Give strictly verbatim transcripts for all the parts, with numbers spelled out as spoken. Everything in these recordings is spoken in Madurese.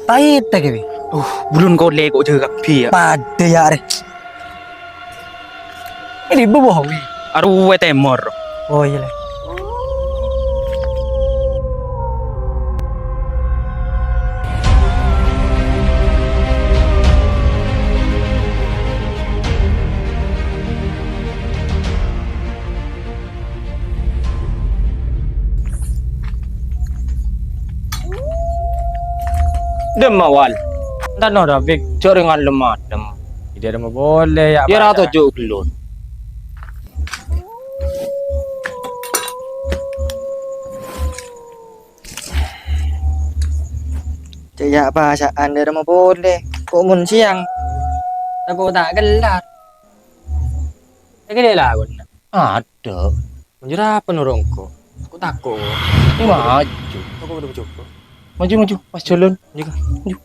Taite kè, Wi. Uh, bulun kolè kok jâgâ kabbhi, yâ. Padâ, yâ, rè. Ini bohong, Wi. Arowa tèmor. Oh, iyâ, lè. Dâmma, Wal. Èntar nora, Bik. Jhâ' rèng ngalem-malem. Iyâ, dâmma polè, yâ, Yâ, Pak. Ra toju' ghellun. Cè' yâ' pasa'an dâ' remma polè. Ko' mon sèyang. Tako' ta' kellar. Èkèlè lakona. Adâ'. Manjur apa noro' engko'? Ko' tako'. Maju. Tako' bâdâ coba. Maju, maju. Pas jalan. Maju, Kak. Maju.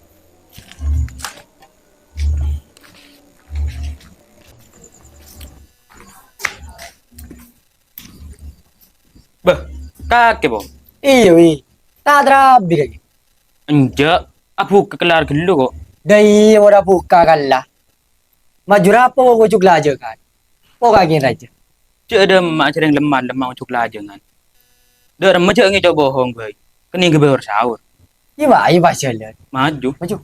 Bâh, kakè, Po? Iyâ, Wi. Ta' tarabi, kakè. Enjâ', abukka kellar ghâllu, ko'. Dâ' iyâ, mon abukka kalla. Maju rapa, ko', jhuk lajângan. Po, kakè rajâ. Jhâ' dâmma jhâ' rèng lemma-lemma jhuk lajângan. Dâ' remma jhâ' ngèco' bohong bhâi. Kennèng ghâbây or-saor. Iyâ, Pak, iyâ, pas jalan. Maju. Maju.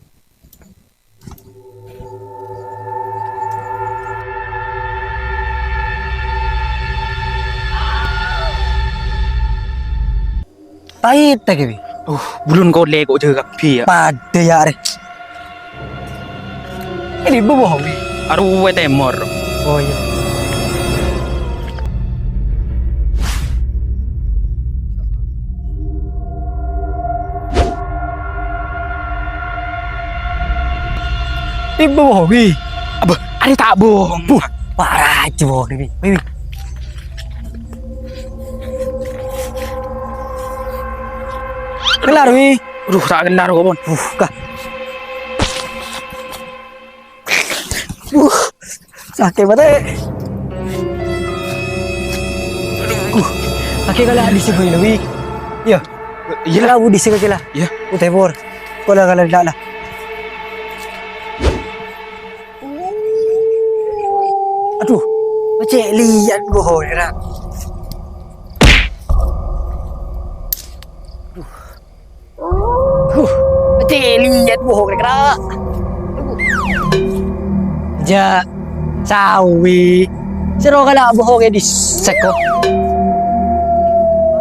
Taite kè, Wi. Uh, bulun kolè kok jâgâ kabbhi, yâ. Padâ, yâ, rè. Ini bohong, Wi. Arowa tèmor. Oh, iyâ. Ini bohong, Wi. Abâ, arè ta' bohong. Buh, parah aja bohong, Wi. Wi, Wi. Kellar, Wi. Aduh, ta' kellar kok, Pon. Buh, kah. Buh, sakè' matè. Buh, kakè kala' dhisik bhâi la, Wi. Iyâ. Iyâ la. Kala' bu dhisik kakè la. Iyâ. Utè por. Kala' kala' la la. Aduh, ma' cè' lèyat bohong, ra. Aduh. Huh, ma' cè' lèyat bohong, ra. Jhâ', sawi. Sèro kala' bohong è dhisik, ko'.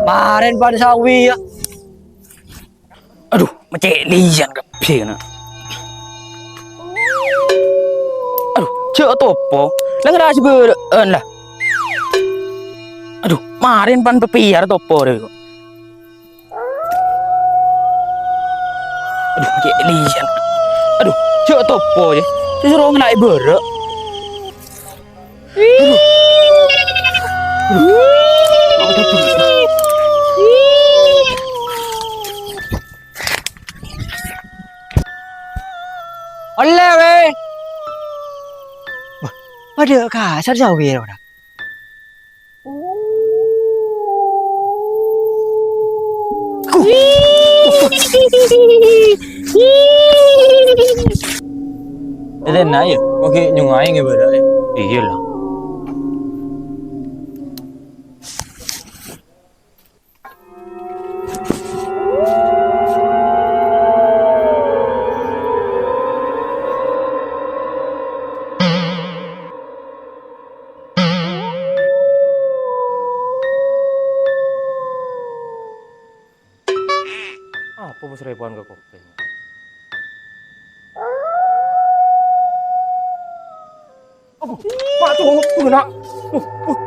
Marèn pan sawi, yâ. Aduh, ma' cè' lèyat kabbhi, kana'. Aduh, jhâ' topo. La ngara sè bârâ'ân, la. Aduh, marèn pan pèpèyar topo rè, ko'. Aduh, ma' cè' lèyat. Aduh, jhâ' topo, yâ. Sè soro ngenna'è bârâ'. Ollè, wè. Wah, padâ kasar sawi, ora? Dâlâna, yâ, moghi nyongngaè ngèbârâ, yâ. Iyâ, la. Apa bos repoan ka kopèng? Aduh, ma' cowok tuh, nak. Uh, uh.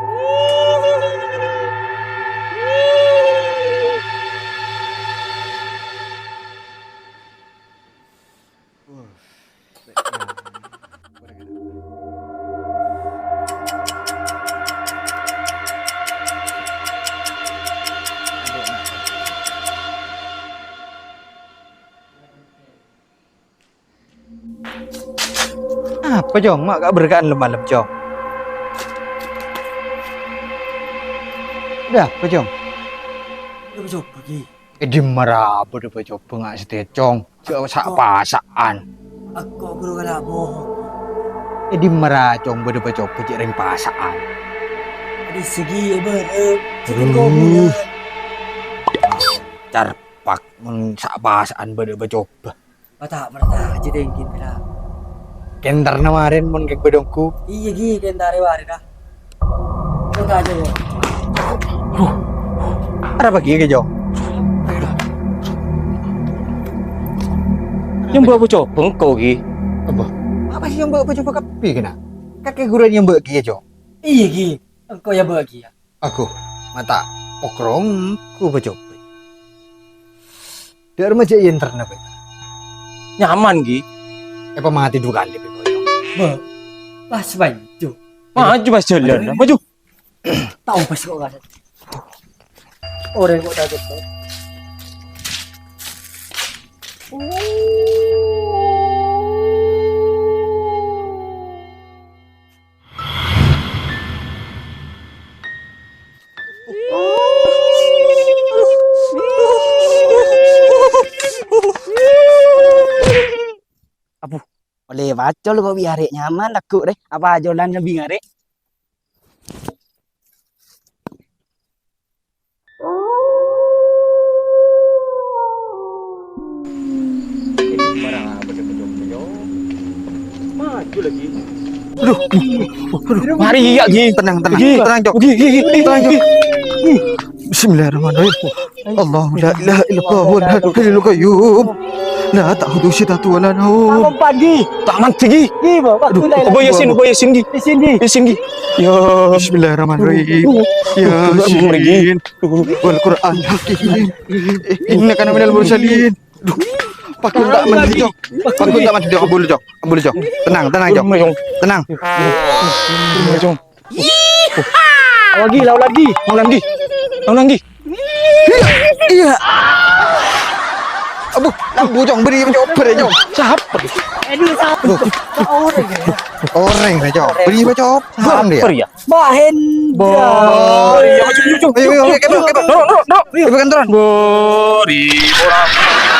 Apa, Cong? Ma' ka' berka'an lem-malem, Cong? Ada apa, Cong? Ada apa, Cong? Eh, dimma ra apa dâ' coba nga' sè tècong. Jhâ' sa'-pasa'an. Engko' ghuru kala bohong. È dimma ra, Cong, bâdâ pacobâ cè' rèng pasa'an? Adi segi ya bârâ. Segi Aduh. Kobunan. Carpak, mon sa'-pasa'an bâdâ pacobâ. Pata' perta aja dengkin kala. Kentarna marèn mon kèng bâdâ ongghu. Iyâ, Gi, kentarè warè, dah. Kok aja, Bo. Aduh. Arapa ghi, Ki, Jo? Nyembâ pacobâ engko', Ki. Apa? Apa sih nyembâ pacobâ kabbhi, kèna? Kakè ghuru nyembâ ghi, Jo? Iyâ, Ki. Engko' ya bâgi, ya. Aduh, mata okrong ku pacobâ. Dâ' remma jhâ' èntarna, Bè. Nyaman, Ki. Èpamatè du kalè, Bè, koyo. Bâ, pas maju. Maju, pas jalan. Ayo. Maju. Tao pas kok kasar. Orèng kok takut, kok. Abu, olle pacol kok bi' arè' nyaman lagghu' rè. Apa ajolan lebbi ngarè'? Maju lagi. Aduh, aduh, mari ya, Gi. Tenang, tenang, Gi. Tenang, Cok. Gi, Gi, Gi, Gi, tenang, Cok. Gi. Bismillahirrahmanirrahim. Allahu la ilaha illallah wal hayyul qayyum. La ta'khudhuhu sinatun wa la naum. Taman pagi. Taman tinggi. Gi, Bo. Aduh, Abu Yasin, Abu Yasin, Gi. Yasin, Gi. Yasin, Gi. Ya. Bismillahirrahmanirrahim. Aduh, aduh, aduh, aduh, aduh, aduh. Yasin. Wal Qur'an hakim. Innaka minal mursalin. Duh, pakun tak mandi, Cok. Pakun tak mandi, Cok. Ambul, Cok. Ambul, Cok. Tenang, tenang, Cok. Tenang. Lagi, lawan lagi. Lawan lagi. Lawan lagi. Iya, iya. Abu, abu, Cok. Beri, Cok. Beri, Cok. Siapa? Aduh, siapa? Orèng, ya. Orèng, ya, Cok. Beri, Cok. Paham dia? Apa ya? Mahendra. Bor, iya, maju, maju, maju. Ayo, ayo, ayo, ayo, ayo. Turun, turun, turun. Ayo, bukan turun. Bor, iya, orang.